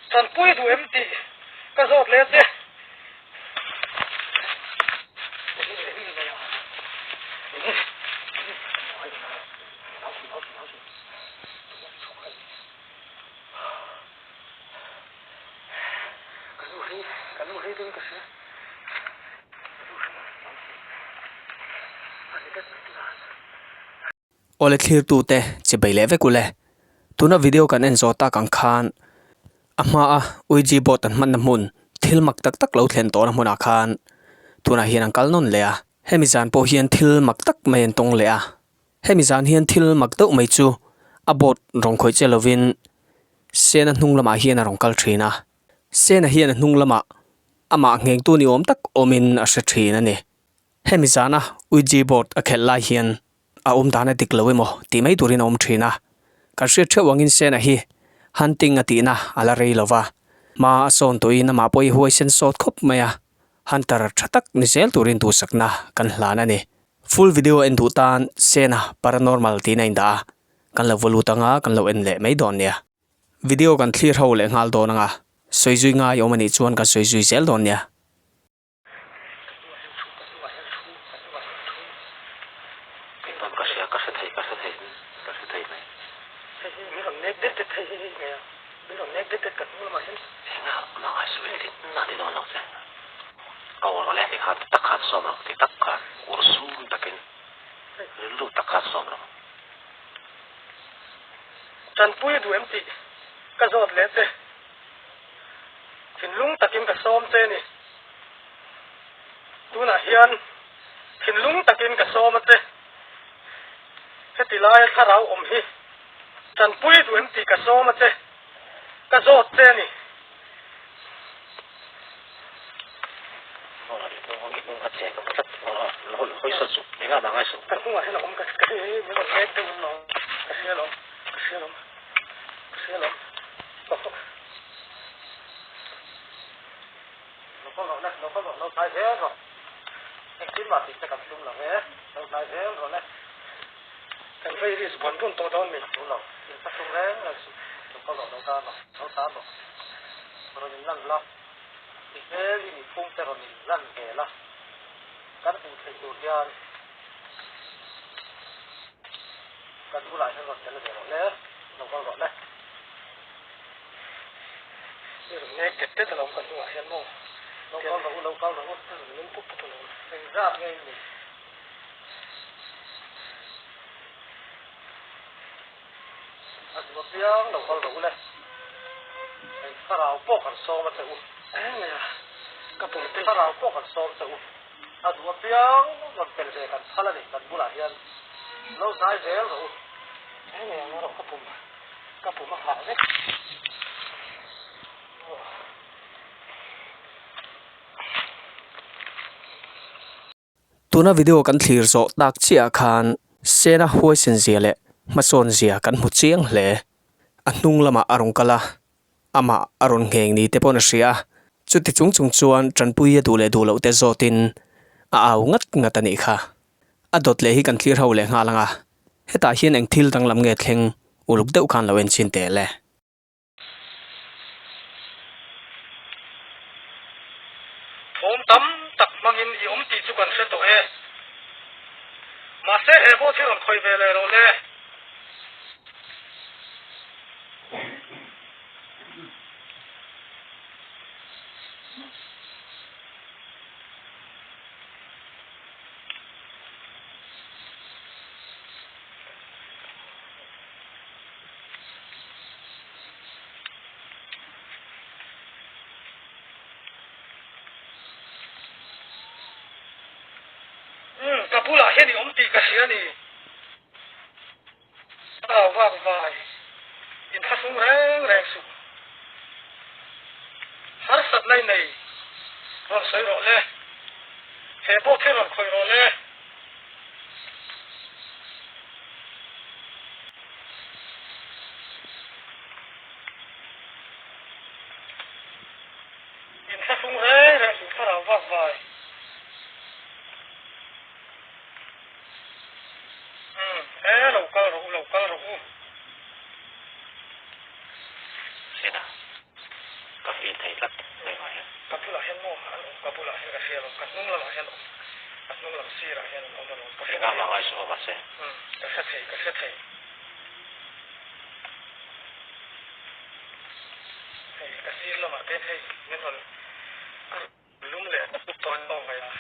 Tanpui duh em tih ka zawt leh che. Awle thlirtute chi bei leh vek ule. Tuna video kan en zawh tak ang khan a hmaa Ouija board an hmanna hmun thil mak tak tak lo thlen tawhna hmunah khan tunah hian an kal nawn leh a. Hemi zan pawh hian thil mak tak mai an tawng leh a. Hemi zan hian thil mak deuh mai chu a board rawn khawih che lovin Sena hnung lamah hian a rawn kal thin a. Sena hian a hnung lamah amah nghengtu ni awm tak awmin a hre thin a ni. Hemi zana Ouija board a khelh lai hian a awm dan a dik lo emaw tih mai turin a awm thin a. Kan hriat theuh angin Sena hi hunting a tihna a la rei lo va, hma a sawn tawhin amah pawh hi huaisen sawt khawp mai a, hunter tha tak ni zel turin duhsakna kan hlan a ni. Full video en duh tan Sena paranormal tiin a indah a, kan lo va lut anga kan lo en leh mai dawn nia. Video kan thlir ho leh nghal dawn anga, sawi zui ngai awm anih chuan kan sawi zui zel dawn nia. Tanpui duh em tih ka zawt leh che. Thinlung takin ka sawm che ni. Tunah hian thinlung takin ka sawm a che. Heti laia thlarau awm hi tanpui duh em tih ka sawm a che. Ka zawt che ni. Ka hnungah hian a awm ka hei hei min rawn nek deuh alawm ka hria alawm ka hria alawm ka hria alawm Kan vei risk vawn run tawh dawn mi. I hmel i nihphung te rawn in lan ve la, kan hmuh theih tur hian kan bulah hian rawn tel ve rawh le, lo kal rawh le. I rawn nek det det alawm kan hnungah hian maw? Lo kal rawh u, lo kal rawh u. A rawn lum pup pup alawm. Engzat nge in nih? A duh apiang lo kal rawh u le. Eng thlarau pawh kan sawm a che u. Ka pum te. Thlarau pawh kan sawm che u. A duh apiang rawn tel ve kan phal a ni kan bulah hian lo hnai zel rawh u. Eng eng erawh ka pum ka pum a hah vek. Tuna video kan thlir zawh tak chiah ah khan Sena huaisen zia leh hmasawn zia kan hmu chiang hle. A hnung lamah a rawn kal a, amah a rawn ngheng ni te paw'n a hria a, chuti chung chung chuan tanpui a duh leh duh loh te zawtin a au ngat ngat a nih kha. A dawt leh hi kan thlir ho leh nghal ang a, hetah hian eng thil danglam nge thleng uluk deuh khan lo enchhin teh le. Thawm tam tak hmangin i awm tih chu kan hre tawh e. Mahse he vote hi rawn khawih ve leh rawh le. Umm, ka bulah hian i awm tih ka hria a ni. Au vak vai, in thlahrung reng reng suh. Harsatna. Harsatna i nei rawn sawi rawh le. He boat hi rawn khawih rawh le. Inthlahrung reng reng suh thlarau vak vai. Umm e lo kal rawh u lo kal rawh u. Sena ka feel thei tlat keimah hian. Ka bulah hian maw an awm ka bulah hian ka hria alawm ka hnung lamah hian awm ka hnung lam sirah hian an awm alawm ka hre thei. Engah mah ngaisuh awm mahse. Umm ka hre thei ka hre thei. Hei ka sir lamah te hei min rawn a lum leh dup tawh an awm mai a.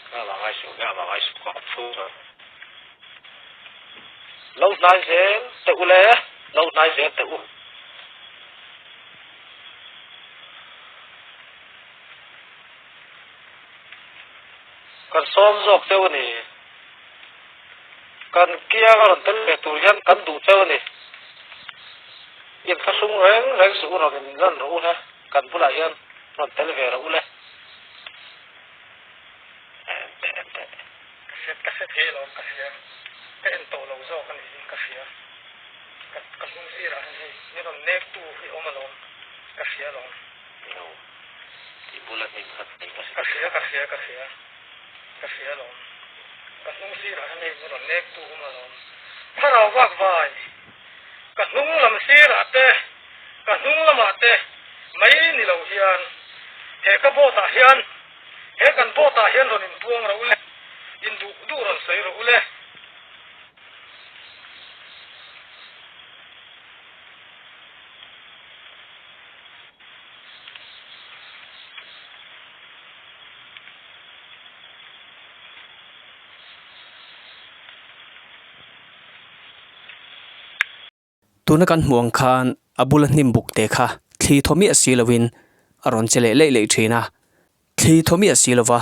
Engah mah ngaisuh engah mah ngaisuh ka awm fo chuan. Lo hnai zel teh u le, lo hnai zel teh u. Kan sawm zawk cheu a ni. Kan kiang a rawn tel ve tur hian kan duh cheu a ni. Inthlahrung reng reng suh u rawn in lan rawh u he, kan bulah hian rawn tel ve rawh u le. En teh en teh. Ka hre ka hre thei alawm ka hria. Ka en tawh lo zawk a niin ka hria. Ka ka hnung sirah hian hei min rawn nek tu hi awm alawm ka hria alawm. Nilo tih bula hnim khat nei ka hre Ka hria ka hria ka hria ka hria alawm. Ka hnung sirah hian hei min rawn nek tu awm alawm. Thlarau vak vai ka hnung lam sirah te ka hnung lamah te mai ni lo hian he ka boat ah hian He kan boat ah hian rawn inpuang rawh u le, in duh duh rawn sawi rawh u le. Tuna kan hmuh ang khan a bula hnim buk te kha thli thaw miah si lovin a rawn che leh leih leih thin a, thli thaw miah si lova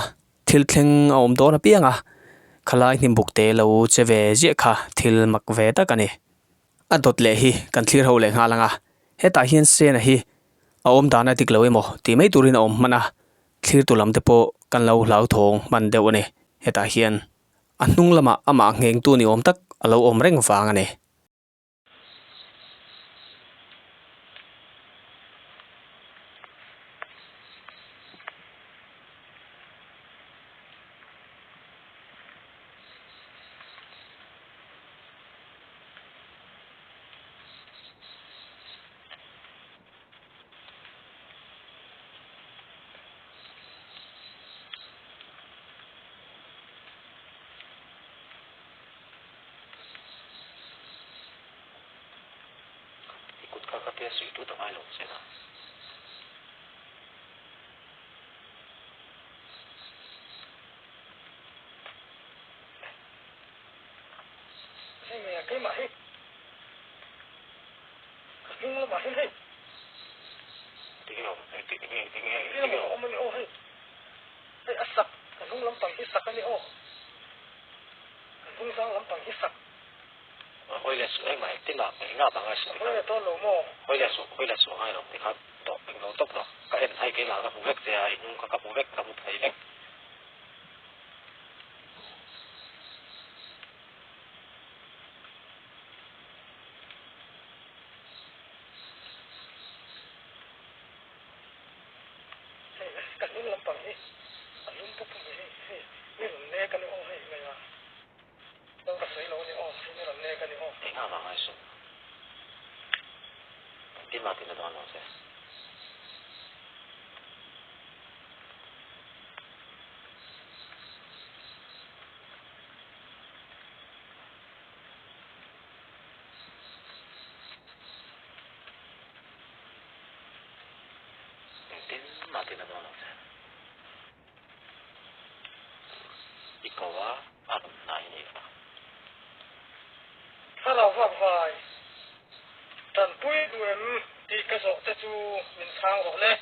thil thleng a awm dawn apiang a, khalai hnim buk te lo che ve ziah kha thil mak ve tak a ni. A dawt leh hi kan thlir ho leh nghal ang a, hetah hian Sena hi a awm dan a dik lo emaw tih mai turin a awm hman a, thlirtu lam te pawh kan lo hlauthawng hman deuh a ni. Hetah hian a hnung lamah amah nghengtu ni awm tak a lo awm reng vang a ni. I kut kha ka tia suih tut a ngai lo che na. Hei nge keimah hi ka hnung lamah hian hei. Tinge awm tinge tinge tinge lamah a awm a ni aw hei. Hei a sak ka hnung lampang hi sak a ni aw. Ka hnung zang lampang hi sak. Hawi leh suh engmah engtin ah engah mah ngai suh tikhan. Hawi leh dawn lo maw? Hawi leh suh, hawi leh suh angai lo tikhan tawh eng lo tawp rawh. Ka en hai keimah ka hmu vek che a, i hnung kha ka hmu vek, ka hmu thei vek. Hei ka hnung lampang hi a lum pup mai hei hei mi rawn nek a ni aw hei ngaih a ka sawi lo a ni aw hei mi rawn nek a ni aw. Engah vang ai suh. Engtin mah tina dawn lo che. Engtin mah tina dawn lo che. I ko a, a rawn hnai a nih kha. Thlarau vak vai, tanpui duh em tih ka zawh te chu min chhang rawh le.